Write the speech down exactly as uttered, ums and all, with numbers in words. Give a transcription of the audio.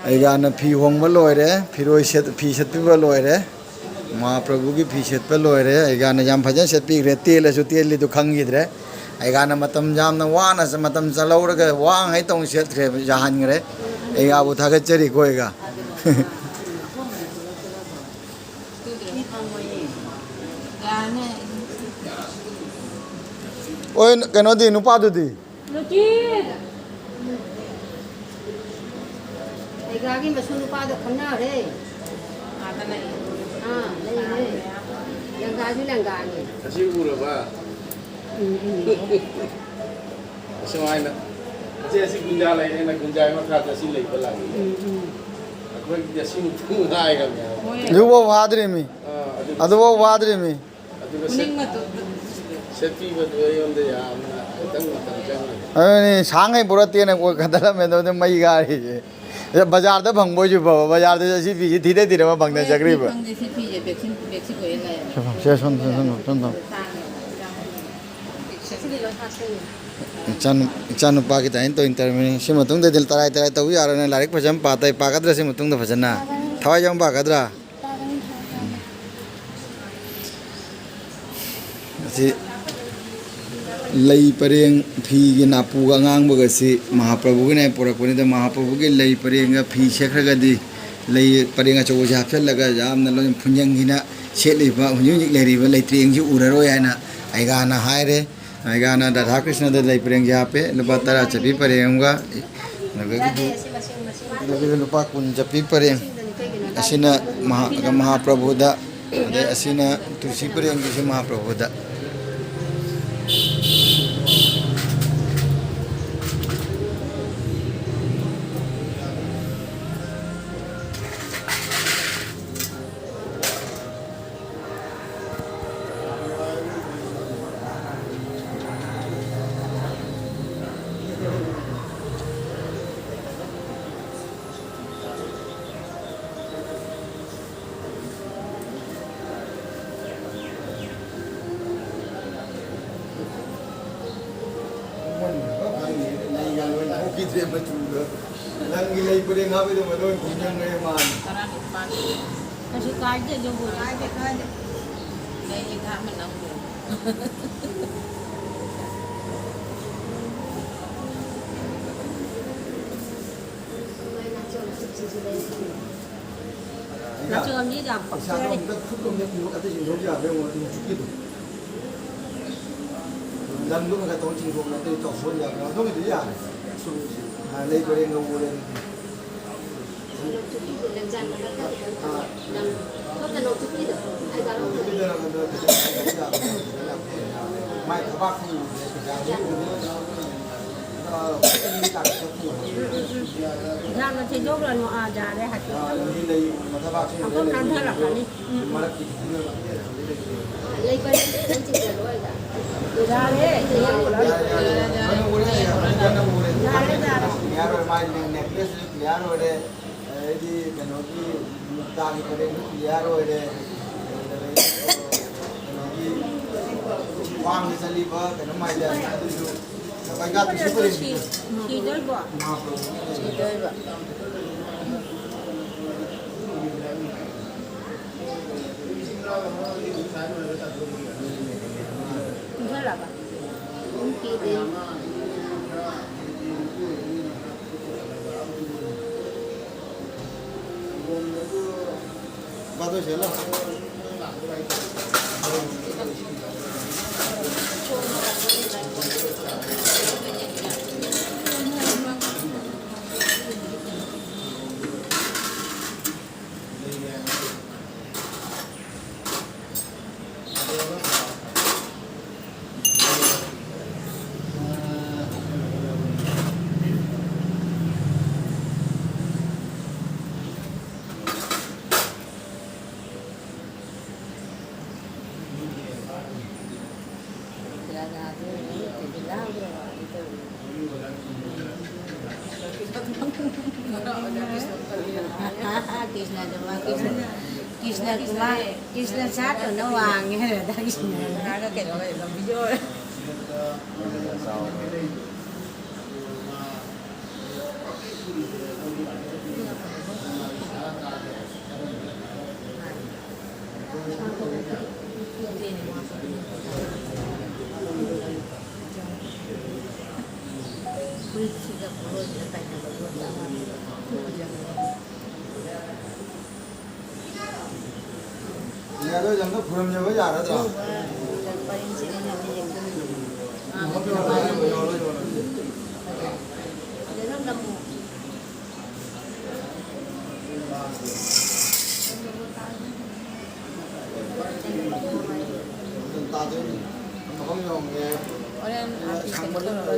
ꯑꯩꯒꯥꯅ ꯐꯤ ꯍꯣꯡꯕ ꯂꯣꯏꯔꯦ, ꯐꯤꯔꯣꯏ ꯁꯦꯠ-, ꯐꯤ ꯁꯦꯠꯄꯤꯕ ꯂꯣꯏꯔꯦ, ꯃꯍꯥꯄ꯭ꯔꯚꯨꯒꯤ ꯐꯤ ꯁꯦꯠꯄ ꯂꯣꯏꯔꯦ꯫ ꯑꯩꯒꯥꯅ ꯌꯥꯝ ꯐꯖꯅ ꯁꯦꯠꯄꯤꯈ꯭ꯔꯦ, ꯇꯦꯜꯂꯁꯨ ꯇꯦꯜꯂꯤꯗꯨ ꯈꯪꯈꯤꯗ꯭ꯔꯦ꯫ ꯑꯩꯒꯥꯅ ꯃꯇꯝ ꯌꯥꯝꯅ ꯋꯥꯅ ꯆ-, ꯃꯇꯝ ꯆꯠꯍꯧꯔꯒ ꯋꯥꯡꯉꯩ ꯇꯧꯅ ꯁꯦꯠꯈ꯭ꯔꯦ, ꯌꯥꯍꯟꯈ꯭ꯔꯦ꯫ ꯑꯩꯒꯥꯕꯨ ꯊꯥꯒꯠꯆꯔꯤꯀꯣ ꯑꯩꯒꯥ꯫ ꯑꯣꯏ, ꯀꯩꯅꯣꯗꯤ, ꯅꯨꯄꯥꯗꯨꯗꯤ? ꯂꯨꯀꯤ! ꯂꯩꯒꯥꯒꯤ ꯃꯁꯨ ꯅꯨꯄꯥꯗꯣ ꯈꯪꯅꯔꯦ꯫ ꯑꯥꯗ ꯂꯩ꯫ ꯑꯥ, ꯂꯩ, ꯂꯩ꯫ ꯂꯪꯒꯥꯁꯨ ꯂꯪꯒꯥꯅꯤ꯫ ꯑꯁꯤ ꯎꯔꯕ? ꯎꯝ, ꯎꯝ꯫ ꯑꯁꯨꯃꯥꯏꯅ꯫ ꯑꯁꯤ, ꯑꯁꯤ ꯒꯨꯟꯖꯥ ꯂꯩꯔꯦꯅ ꯒꯨꯟꯖꯥꯒꯤ ꯃꯈꯥꯗ ꯑꯁꯤ ꯂꯩꯕ ꯂꯥꯛꯏ꯫ ꯎꯝ, ꯎꯝ꯫ ꯑꯩꯈꯣꯏꯒꯤꯗꯤ ꯑꯁꯤ ꯃꯇꯨꯡ ꯉꯥꯏꯔꯕꯅꯦ ꯍꯥꯏꯕ꯫ ꯃꯣꯏ ꯑꯗꯨꯐꯥꯎ ꯐꯥꯗ꯭ꯔꯤꯃꯤ꯫ ꯑꯥ, ꯑꯗꯨ ꯑꯗꯨꯐꯥꯎ ꯐꯥꯗ꯭ꯔꯤꯃꯤ꯫ ꯑꯗꯨꯒ ꯁꯦꯠ-, ꯃꯅꯤꯡ ꯃꯇꯣꯟꯗ ꯁꯦꯠꯄꯤꯕꯗꯨ ꯑꯩꯉꯣꯟꯗ ꯌꯥꯝꯅ ꯈꯤꯇꯪ ꯃꯇꯝ ꯆꯪꯉꯦ꯫ ꯑꯗꯨꯅꯤ, ꯁꯥꯡꯉꯩ ꯄꯨꯔꯥ ꯇꯦꯟꯅ ꯀꯣꯏ ꯈꯟꯗꯔꯝꯃꯦ, ꯑꯗꯨꯗꯤ ꯃꯩ ꯀꯥꯔꯤꯁꯦ꯫ ꯕꯖꯥꯔꯗ ꯐꯪꯕ ꯑꯣꯏꯁꯨ ꯐꯕ, ꯕꯖꯥꯔꯗ ꯑꯁꯤ ꯐꯤꯁꯤ ꯊꯤꯗ ꯊꯤꯗꯕ ꯐꯪꯗ ꯍꯣꯏ, ꯆꯠꯈ꯭ꯔꯤꯕ꯫ ꯐꯪꯗꯦ, ꯁꯤ ꯐꯤꯁꯦ ꯕꯦꯛꯁꯤꯟ, ꯕꯦꯛꯁꯤꯟ ꯑꯣꯏꯌꯦ ꯂꯩꯔꯦ꯫ ꯁꯦ, ꯁꯣꯝ, ꯁꯣꯝ, ꯁꯣꯝ, ꯁꯣꯝ, ꯁꯣꯝ꯫ ꯇꯥꯡꯉꯦ꯫ ꯏꯆꯥꯅꯨ-, ꯏꯆꯥꯅꯨꯄꯥꯒꯤ ꯇꯥꯏꯅ ꯇꯧꯔꯤꯅꯤ ꯇꯧꯔꯤꯕꯅꯤ꯫ ꯁꯤ ꯃꯇꯨꯡꯗꯗꯤ ꯇꯔꯥꯏ ꯇꯔꯥꯏ ꯇꯧꯕ ꯌꯥꯔꯣꯏꯅꯦ꯫ ꯂꯥꯏꯔꯤꯛ ꯐꯖꯅ ꯄꯥ-, ꯇꯩ-, ꯄꯥꯒꯗ꯭ꯔꯥ ꯁꯤ ꯃꯇꯨꯡꯗ ꯐꯖꯅ? ꯄꯥꯒꯅꯤ꯫ ꯊꯋꯥꯏ ꯌꯥꯎꯅ ꯄꯥꯒꯗ꯭ꯔꯥ? ꯄꯥꯒꯅꯤ, ꯊꯋꯥꯏ ꯌꯥꯎꯅ꯫ ꯑꯁꯤ ꯂꯩ ꯄꯔꯦꯡ ꯐꯤꯒꯤ ꯅꯥꯄꯨꯒ ꯑꯉꯥꯡꯕꯒꯁꯤ ꯃꯍꯥꯄ꯭ꯔꯚꯨꯒꯤꯅꯦ ꯄꯨꯔꯛꯄꯅꯤꯗ, ꯃꯍꯥꯄ꯭ꯔꯚꯨꯒꯤ ꯂꯩ ꯄꯔꯦꯡꯒ ꯐꯤ ꯁꯦꯠꯈ꯭ꯔꯒꯗꯤ, ꯂꯩ ꯄꯔꯦꯡ ꯑꯆꯧꯕꯁꯦ ꯍꯥꯞꯆꯤꯜꯂꯒ ꯌꯥꯝꯅ ꯂꯣꯏꯅ ꯐꯨꯟꯖꯪꯁꯤꯅ ꯁꯦꯠꯂꯤꯕ, ꯍꯧꯖꯤꯛ ꯍꯧꯖꯤꯛ ꯂꯩꯔꯤꯕ ꯂꯩꯇ꯭ꯔꯦꯡꯁꯤ ꯎꯔꯔꯣꯏ ꯍꯥꯏꯅ ꯑꯩꯒꯥꯅ ꯍꯥꯏꯔꯦ꯫ ꯑꯩꯒꯥꯅ ꯔꯥꯙꯥ ꯀ꯭ꯔꯤꯁꯅꯗ ꯂꯩ ꯄꯔꯦꯡꯁꯦ ꯍꯥꯞꯄꯦ, ꯂꯨꯄꯥ ꯇꯔꯥ ꯆꯠꯄꯤ ꯄꯔꯦꯡ ꯑꯃꯒ, ꯑꯗꯒꯤꯗꯤ, ꯑꯗꯒꯤꯗꯤ ꯂꯨꯄꯥ ꯀꯨꯟ ꯆꯠꯄꯤ ꯄꯔꯦꯡ꯫ ꯑꯁꯤꯅ ꯃꯍꯥ-, ꯃꯍꯥꯄ꯭ꯔꯚꯨꯗ, ꯑꯗꯩ ꯑꯁꯤꯅ ꯇꯨꯜꯁꯤ ꯄꯔꯦꯡꯒꯤꯁꯨ ꯃꯍꯥꯄ꯭ꯔꯚꯨꯗ꯫ ꯅꯪꯒꯤ ꯂꯩ ꯄꯔꯦꯡ ꯍꯥꯞꯄꯤꯗꯣ ꯃꯗꯨ ꯑꯣꯏꯅ ꯈꯨꯝꯖꯟꯈ꯭ꯔꯦ ꯃꯥꯅ꯫ ꯇꯔꯥꯅꯤꯄꯥꯟ꯫ ꯀꯩꯁꯨ ꯀꯥꯏꯗꯦ ꯑꯗꯨꯕꯨ꯫ ꯀꯥꯏꯗꯦ, ꯀꯥꯏꯗꯦ꯫ ꯂꯩ ꯍꯦꯛ ꯍꯥꯞꯄ ꯅꯪꯕꯨ꯫ ꯅꯥꯆꯣꯝꯁꯤ ꯌꯥꯝ ꯄꯛꯆꯔꯦ꯫ ꯄꯩꯁꯥꯗꯣ ꯑꯝꯇ ꯈꯨꯠꯂꯣꯝꯗ ꯄꯨꯔꯛꯑꯗꯤ ꯌꯦꯡꯍꯧ ꯌꯥꯕ꯭ꯔꯥ ꯌꯦꯡꯉꯣ, ꯑꯗꯨ ꯆꯨꯞꯄꯤꯗꯣ꯫ ꯂꯪꯗꯣ ꯈꯔ ꯈꯔ ꯇꯧꯔ ꯆꯤꯡꯊꯣꯛꯅ ꯑꯇꯩ ꯆꯥꯎꯊꯣꯛꯍꯟ ꯌꯥꯕ꯭ꯔꯥ? ꯑꯗꯨꯒꯤꯗꯤ ꯌꯥꯔꯦ꯫ ꯑ, ꯂꯩ ꯄꯔꯦꯡ ꯉꯧꯕꯅꯦ ꯑꯗꯨꯗꯤ꯫ ꯃꯥꯏ ꯊꯕꯥꯛꯇꯨ ꯎꯕꯗ ꯄꯩꯁꯥ ꯌꯥꯝꯅ ꯊꯦꯡꯗꯣꯛꯈ꯭ꯔꯅꯨ꯫ ꯑꯥ, ꯌꯥꯔꯦ, ꯍꯥꯏꯐꯦꯠ꯫ ꯑꯥ, ꯂꯝꯕꯤ ꯂꯩ, ꯃꯊꯕꯥꯛꯁꯨ ꯑꯃꯨꯛ ꯂꯩ꯫ ꯅꯥꯟꯊꯔꯛꯀꯅꯤ꯫ ꯎꯝ, ꯎꯝ꯫ ꯃꯔꯛꯀꯤ ꯈꯤꯇꯪ ꯂꯩ ꯄꯔꯦꯡ ꯈꯤꯇꯪ ꯆꯤꯡꯁꯤꯜꯂꯣ ꯍꯥꯏꯗ꯫ ꯌꯥꯔꯦ, ꯌꯥꯔꯦ, ꯌꯥꯔꯦ꯫ ꯂꯣꯏꯅ ꯎꯔꯦ, ꯌꯥꯔꯦ, ꯌꯥꯔꯦ꯫ ꯌꯥꯔꯣꯏ, ꯃꯥꯏ ꯅꯦꯛꯂꯦꯁꯁꯨ ꯀ꯭ꯂꯤꯌꯥꯔ ꯑꯣꯏꯔꯦ꯫ ꯑꯗꯩꯗꯤ ꯀꯩꯅꯣꯒꯤ ꯃꯨꯛꯇꯥꯒꯤ ꯄꯔꯦꯡꯁꯨ ꯀ꯭ꯂꯤꯌꯥꯔ ꯑꯣꯏꯔꯦ꯫ ꯑꯗꯩꯗꯤ ꯀꯩꯅꯣꯒꯤ ꯈ꯭ꯋꯥꯡꯗ ꯆꯠꯂꯤꯕ ꯀꯩꯅꯣꯝ ꯍꯥꯏꯗꯥꯏꯅꯦ, ꯑꯗꯨꯁꯨ ꯀꯩꯀꯥ ꯇꯨꯁꯨ ꯄꯔꯦꯡ ꯁꯤꯗꯣꯏꯕꯣ? ꯃꯍꯥꯄ꯭ꯔꯚꯨꯒꯤ ꯂꯩꯔꯦ꯫ ꯁꯤꯗꯣꯏꯕ꯫ ꯄꯤꯊꯣꯂꯛꯑꯕ? ꯎꯝ, ꯄꯤꯗꯦ꯫ ꯕꯥꯗꯣꯏ ꯁꯦ ꯂꯥꯎ꯫ ꯀ꯭ꯔꯤꯁꯅ ꯀꯨꯃꯥꯔ, ꯀ꯭ꯔꯤꯁꯅ, ꯀ꯭ꯔꯤꯁꯅ ꯀꯨꯃꯥꯔ, ꯀ꯭ꯔꯤꯁꯅ ꯁꯥꯠꯇꯧꯅ ꯋꯥꯡꯉꯦ ꯔꯥꯙꯥ ꯀ꯭ꯔꯤꯁꯅ꯫ ꯀꯩꯅꯣ, ꯂꯝꯕꯤꯁꯦ ꯑꯣꯏꯔꯦ꯫ ꯐꯨꯔꯤꯠꯁꯤꯒ ꯄꯣꯠꯂꯣꯏꯁꯤꯒ ꯇꯥꯏꯅꯕꯗꯣ ꯆꯞ ꯃꯥꯟꯅꯩ꯫ ꯌꯥꯔꯣꯏ, ꯑꯝꯇ ꯈꯨꯔꯨꯝꯖꯕ ꯌꯥꯔꯗ꯭ꯔꯣ? ꯄꯔꯤꯡꯁꯤꯅ ꯍꯦꯟꯅ ꯌꯦꯡꯅꯤꯡꯉꯤ꯫ ꯌꯥꯔꯣꯏ, ꯌꯥꯔꯣꯏ, ꯌꯥꯔꯣꯏ꯫ ꯐꯖꯅ ꯅꯝꯃꯣ꯫ ꯍꯣꯔꯦꯟ ꯑꯥꯔꯇꯤꯁ ꯁꯪꯕ ꯇꯧꯔꯒ